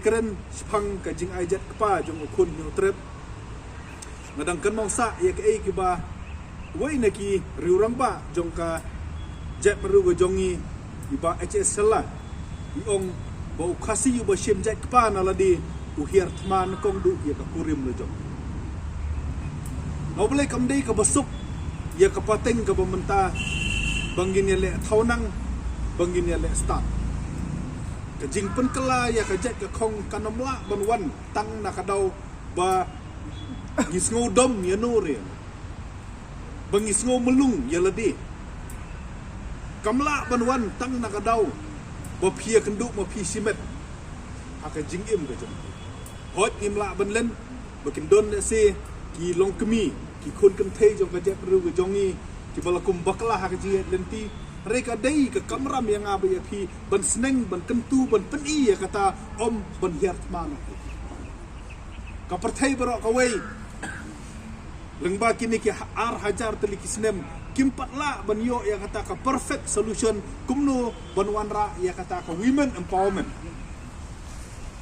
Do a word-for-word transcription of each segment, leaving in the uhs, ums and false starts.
Kren shaphang ka jingai jait kpa jong u khun Hynñiewtrep. Nga dang kynmaw sah ïa kaei kaba wei na ki riew rangbah jong ka jaitbynriew ka jong ngi, i Bah H S Shylla, i ong ba u Khasi uba shim jait kpa na lade u hiar thma nyngkong duh ïa ka kurim la jong. Nga, balei kam dei kaba suk ïa ka pateng kaba mynta ba ngin ïaleh thaw nang, ba ngin ïaleh stad. Ka jingpynkylla ïa ka jait ka khong kan ym lah ban wan tang na ka daw ba ngi sngew dom ïa no re, ba ngi sngew mlung ïa lade. Kam lah ban wan tang na ka daw ba phi ïakynduh ma phi shimet ha ka jingim ka jong phi. Hooid, ngim lah ban len ba kin don lehse ki longkmie, ki khun kynthei jong ka jaitbynriew ka jong ngi kiba la kum bakla ha ka jingïaid lynti. Hynrei ka dei ka kamram ïa nga bad ïa phi ban sneng, ban kyntu, ban pyni ïa kata, ym ban hiar thma noh. Ka pyrthei baroh kawei, lyngba kine ki ha-, ar hajar tylli ki snem, kim pat lah ban ïoh ïa kata ka perfect solution kumno ban wanrah ïa kata ka women empowerment.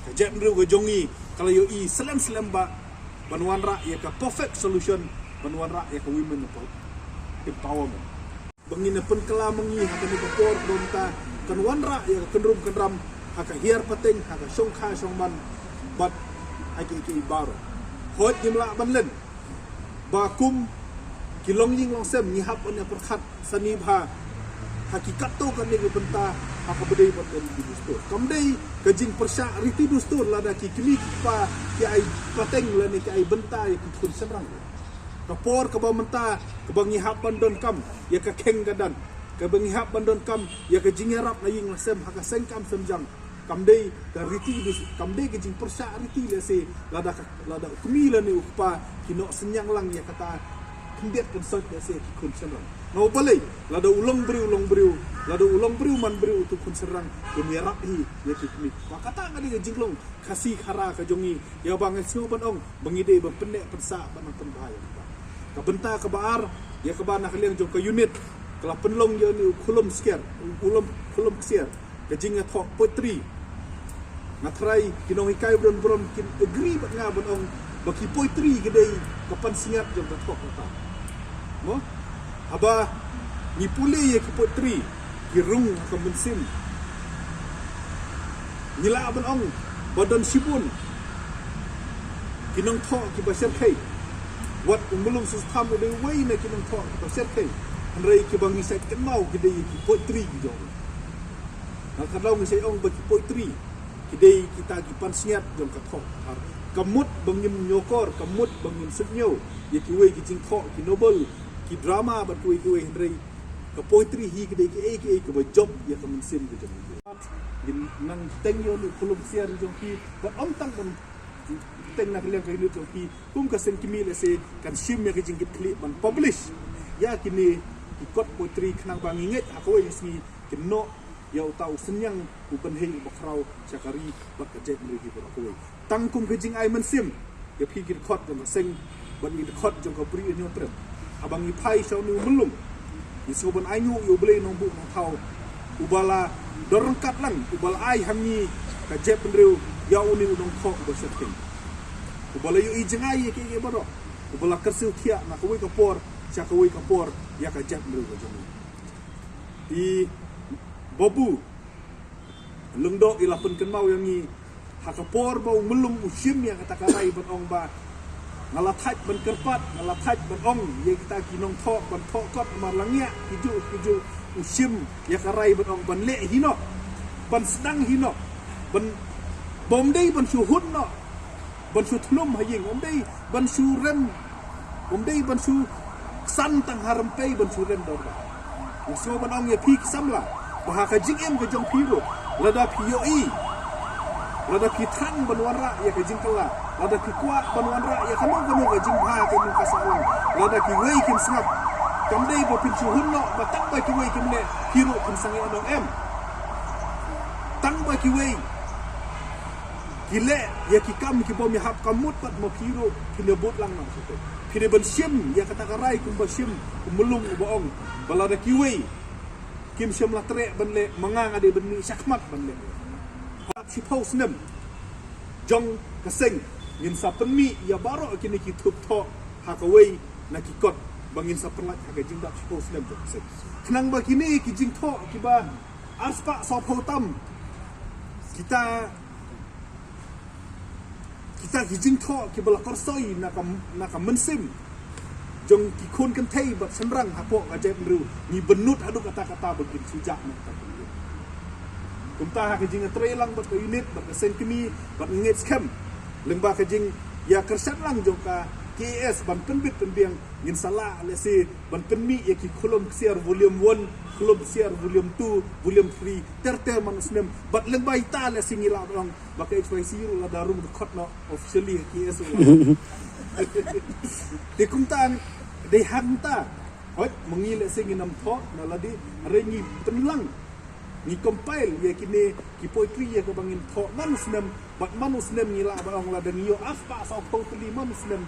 Ka jaitbynriew ka jong ngi ka la ïohi slem slem ba ban wanrah ïa ka perfect solution, ban wanrah ïa ka women empower-, empowerment. Ba ngin ïa pynkylla ma ngi ha kane ka por ba mynta kan wanrah ïa ka kynrum kynram ha ka hiar pateng, ha ka shongkha shongman bad ha kiei kiei baroh. Hooid, ngim lah ban len ba kum ki longïing longsem ngi hap ban ïa pyrkhat sani bha ha ki katto katne ki bynta ha kaba dei bad ka riti dustur. Kam dei ka jingpyrshah riti dustur lada ki kmie ki kpa ki ai pateng lane ki ai bynta ïa ki khun shynrang. Ka por kaba mynta kaba ngi hap ban donkam ïa ka kheng ka dan, kaba ngi hap ban donkam ïa ka jingïarap na ïing la sem ha ka seng kam sem jam. Kam dei ka riti dus-, kam dei ka jingpyrshah riti lehse lada ka, lada u kmie lane u kpa ki noh synñiang lang ïa kata khyndiat khynsoit lehse ki khun shynrang. Namar balei? Lada u longbriew longbriew, lada u longbriew manbriew utu u khun shynrang um ïarap hi ïa ki kmie. Ba kata ka dei ka jinglong Khasi Khara ka jong ngi, ïa ba nga sngew ban ong ba ngi dei ban pynneh pynsah ban nang pynbha ïa kata. Ka bynta kaba ar, ïa kaba na ka liang jong ka unit ka la pynlong ïa une u Khulom Ksiar, u Khulom, Khulom Ksiar, ka jingïathoh poetry. Nga tharai ki nonghikai ba don burom kin agree bad nga ban ong ba ki poetry ki dei ka pansngiat jong ka thoh kata. Mo? Haba ngi pule ïa ki poetry, ki rung ha ka mynsiem. Ngi lah ban ong ba don shibun ki nongthoh kiba shyrkhei. Wat u Mlung Sostham u dei uwei na ki nongthoh kiba shyrkhei. Hynrei kiba ngi shait kynmaw ki dei ki poetry ki jong u. Nga kynmaw ngi shait ong ba ki poetry ki dei kita ki pansngiat jong ka thoh. Ka mut ba ngim ñiewkor, ka mut ba ngim suidñiew ïa kiwei ki jingthoh, ki novel, ki drama bad kiwei kiwei, hynrei ka poetry hi ki dei kiei kiei kiba jop ïa ka mynsiem ka jong ngi. Ngin nang teng ïa une u Khulom Ksiar jong phi, bad ym tang ban teng na ka liang ka unit jong phi, kum ka seng kmie lehse kan shim ïa ka jingkitkhlieh ban publish ïa kine ki kot poetry khnang ba ngi ngeit ha kawei ka sngi kin noh ïa uta u synñiang u pynhei uba khraw sha ka ri bad ka jaitbynriew hi baroh kawei. Tang kum ka jingai mynsiem ïa phi ki dkhot jong ka seng bad ki dkhot jong ka Bri Hynñiewtrep. Haba ngi phai sha une u Myllung, ngi sngewbha ban ainguh ïa U Blei Nongbuh Nongthaw, uba la don ryngkat lang, uba la ai ha ngi ka jaitbynriew ïa une u nongthoh uba shyrkhei, uba la ïohi jngai ïa kiei kiei baroh, uba la kyrsiew thiah na kawei ka por sha kawei ka por ïa ka jaitbynriew ka jong ngi. I Babu Lyngdoh i la pynkynmaw ïa ngi ha ka por ba u Myllung u shim ïa kata ka rai ban ong ba nga la thait ban kyrpad, nga la thait ban ong ïa kita ki nongthoh ban thoh kot, namar la ngiah kijuh kijuh. U shim ïa ka rai ban ong ban leh hi noh, ban sdang hi noh, ban, ba ym dei ban shu hun noh ban shu thnum ha ïing, ym dei ban shu rem, ym dei ban shu ksan tang ha rympei ban shu rem dorbar. Nga sngewbha ban ong ïa phi ki samla ba ha ka jingim ka jong phi ruh, lada phi ïohi, lada phi thrang ban wanrah ïa ka jingkylla, lada phi kwah ban wanrah ïa kano kano ka jingbha ka jong ka sahlang, lada kiwei kim sngap, kam dei ba phin shu hun noh ba tang ba kiwei kim leh phi ruh phin sangeh noh, em. Tang ba kiwei ki leh ïa ki kam ki bym ïahap, ka mut pat ma phi ruh phin ïa bud lang noh shatei. Phi dei ban shim ïa kata ka rai kumba shim u Myllung uba ong ba lada kiwei kim shym la treh ban leh, ma nga nga dei ban mih shakhmat ban leh. Hap shiphew snem jong ka seng, ngin sa pynmih ïa baroh kine ki thup thoh ha kawei na ki kot ba ngin sa pynlait ha ka jingdap shiphew snem jong ka seng. Khnang ba kine ki jingthoh kiba arspah sawphew tam, kita kita ki jingthoh kiba la korsoi na ka, na ka mynsiem jong ki khun kynthei bad shynrang hapoh ka jaitbynriew, ngi bynnud haduh katta katta ba kin shu jah na kata ka jaitbynriew. Kumta ha ka jingïatreilang bad ka unit bad ka seng kmie bad ngeit skhem lyngba ka jingïakyrshad lang jong ka K A S ban pynbit pynbiang, ngin sa lah lehse ban pynmih ïa ki Khulom Ksiar volume one, Khulom Ksiar volume two, volume three ter ter man u snem. Bad lyngba ita lehse ngi lah ban ong ba ka H Y C ruh lada rung dkhot noh officially ha K A S ruh lah. Te kumta dei hangta, hooid, ma ngi lehse ngin ym thoh na lade, hynrei ngi pynlang, ngi compile ïa kine ki poetry ïa kaba ngin thoh man u snem bad man u snem, ngi lah ban ong lada ngi ïoh arspah sawphew tylli man u snem,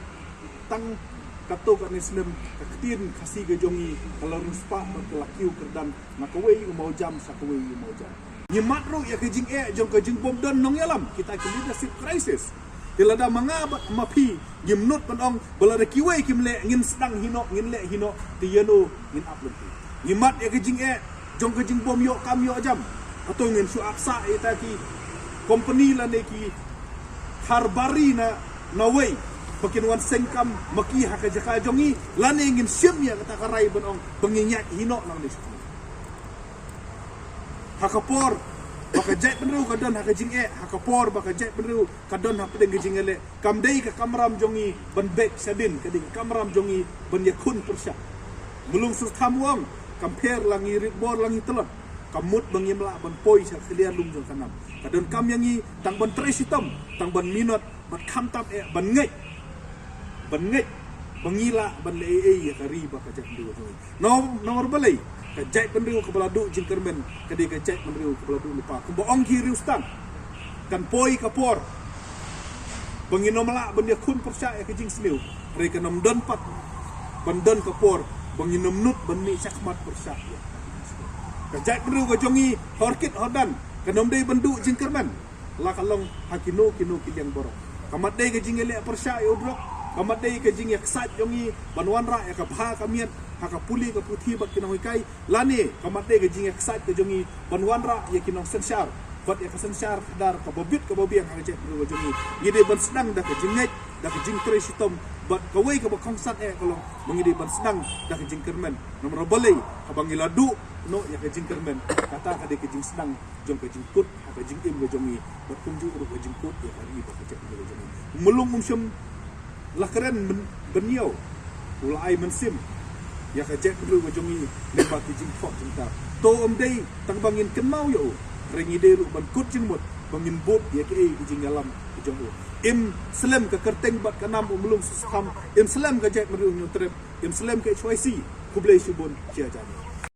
tang katto katne snem ka ktien Khasi ka jong ngi ka la riewspah bad ka la kiew kyrdan na kawei u mawjam sha kawei u mawjam. Ngi mad ruh ïa ka jingeh jong ka jingbym don nongïalam, kita ki leadership crisis. Te lada ma nga bad ma phi ngim nud ban ong ba lada kiwei kim leh, ngin sdang hi noh, ngin leh hi noh, te ïano ngin ap lynti? Ngi mad ïa ka jingeh jong ka jingbym ïoh kam ïoh jam. Hato ngin shu ap sah ïa kita ki company lane ki harbari na, na wei ba kin wan seng kam ma ki ha ka jaka jong ngi, lane ngin shim ïa kata ka rai ban ong ba ngin ïaid hi noh nangne sha khmih? Ha ka por ba ka jaitbynriew ka don ha ka jingeh, ha ka por ba ka jaitbynriew ka don hapdeng ka jingïaleh, kam dei ka kamram jong ngi ban beit shadien, ka dei ka kamram jong ngi ban ïakhun pyrshah. Mulung Syrtham u ong, kam pher la ngi rit bor la ngi tlot, kam mut ba ngim lah ban poi sha khlieh lum jong ka nam. Ka donkam ïa ngi tang ban trei shitom, tang ban minot, bad khamtam eh ban ngeit, ban ngeit ba ngi lah ban leh ei ei ïa ka ri bad ka jaitbynriew jong ngi. Nang, namar balei? Ka jaitbynriew kaba la duh jingkyrmen ka dei ka jaitbynriew kaba la duh lypa. Kumba ong ki riewstad, kan poi ka por ba ngin ym lah ban ïakhun pyrshah ïa ka jingsniew, hynrei kan ym don pat ban don ka por ba ngin ym nud ban mih shakhmat pyrshah ïa ka jaitbynriew ka jong ngi. Hor kit hor dan kan ym dei ban duh jingkyrmen la ka long ha kino kino ki liang baroh. Ka mat dei ka jingïaleh pyrshah ïa u drok, ka mat dei ka jingïaksaid jong ngi ban wanrah ïa ka bha ka miat ha ka pule ka puthi bad ki nonghikai, lane ka mat dei ka jingïaksaid ka jong ngi ban wanrah ïa ki nongsynshar bad ïa ka synshar khadar kaba bit kaba biang ha ka jaitbynriew ka jong ngi. Ngi dei ban sdang da ka jingngeit, da ka jingtrei shitom, bad kawei kaba kongsan eh ka long ba ngi dei ban sdang da ka jingkyrmen. Namar balei? Haba ngi la duh noh ïa ka jingkyrmen, kata ka dei ka jingsdang jong ka jingkut ha ka jingim ka jong ngi, bad kumjuh ruh ka jingkut ïa ka ri bad ka jaitbynriew ka jong ngi. Mulung um shym la kren ban, ban ïoh, u la ai mynsiem ïa ka jaitbynriew ka jong ngi lyngba ki jingthoh jingtar. To ym dei tang ba ngin kynmaw ïa u, hynrei ngi dei ruh ban kut jingmut ba ngin bud ïa kaei ka jingïalam ka jong u. Im slem ka kyrteng bad ka nam u Mulung Syrtham, im slem ka jaitbynriew Hynñiewtrep, im slem ka H Y C. Khublei shibun, jia jia.